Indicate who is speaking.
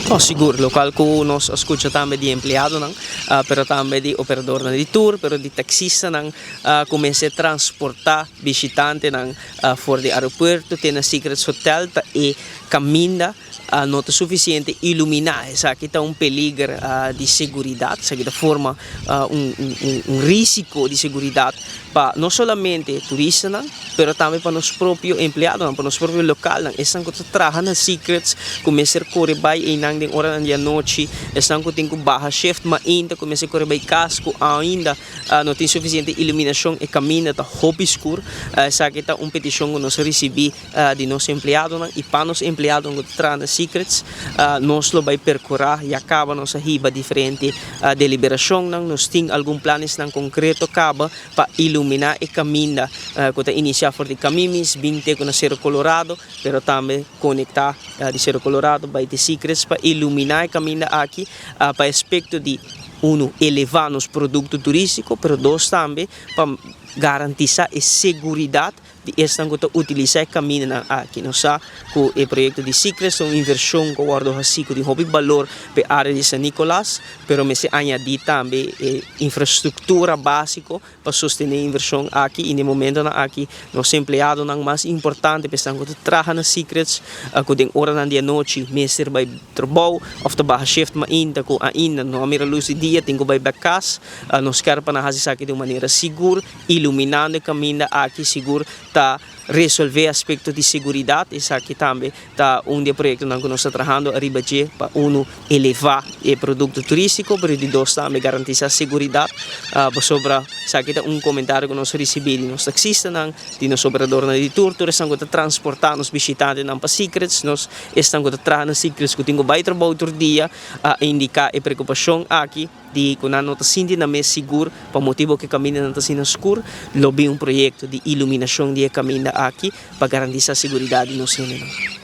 Speaker 1: No, sigur, locual cu nos a scucha tambe di empleadonan, pero tambe di operadornan di tour, pero di taxistanan cu mester transporta bishitantenan for di aeropuerto te na Secrets Hotel ta e caminda no ta suficiente ilumina. Esaki ta un peliger di seguridad, esaki ta forma un un risico di seguridad pa no solamente turistanan, pero tambe pa nos propio empleadonan, pa nos propio localnan, esnan cu ta traha na Secrets cu mester core bay eynan den oranan di anochi, esnan cu tin cu baha shift mainta cu mester core bay cas cu ainda no tin suficiente iluminacion, e caminda ta hopi scur. Esaki ta un peticion cu nos a ricibi di nos empleadonan y pa nos empleadonan cu ta traha na Secrets nos lo bay percura, ya caba nos a hiba diferente deliberacionnan, nos tin algun planesnan concreto caba pa ilumina e caminda cu ta inicia for di Camimis bin te cu na Cerro Colorado, pero tambe conecta di Cerro Colorado bay te Secrets pa ilumina e caminda aki pa aspecto di uno eleva nos producto turistico, pero dos tambe pa garantisa e seguridad di esnan ku ta utilisá e kamindanan aki. Nos sa ku e proyekto di Secrets ta un invershon ku a wòrdu hasí ku tin hopi balor pa e área di San Nicolas, pero mester añadí tambe e infrastruktura básiko pa sostené e invershon aki i na e momentonan aki nos empleadonan mas importante pa esnan ku ta traha na Secrets ku den oranan di anochi mester bai trabou òf ta baha shift mainta ku ainda no a mira lus di dia tin ku bai bèk kas. Nos kèr pa nan hasi esaki di un manera sigur. Iluminando e caminda aki sigur ta resolve aspecto di seguridad. Esaki tambe ta un di e proyectonan cu nos ta trahando ariba dje pa uno eleva e producto turistico, pero di dos tambe garantisa seguridad, pasobra esaki ta un comentario cu nos a ricibi di nos taxistanan, di nos operadornan di tour, tur esnan cu ta transporta nos bishitantenan pa Secrets, nos esnan cu ta traha na Secrets cu tin cu bay trabou tur dia a indica e preocupacion aki. Di ku nan no ta sinti nan mes sigur pa motibu ku e kamindanan ta asina skur, lo bin un proyekto di iluminashon di e kaminda aki pa garantisa siguridat di nos hendenan.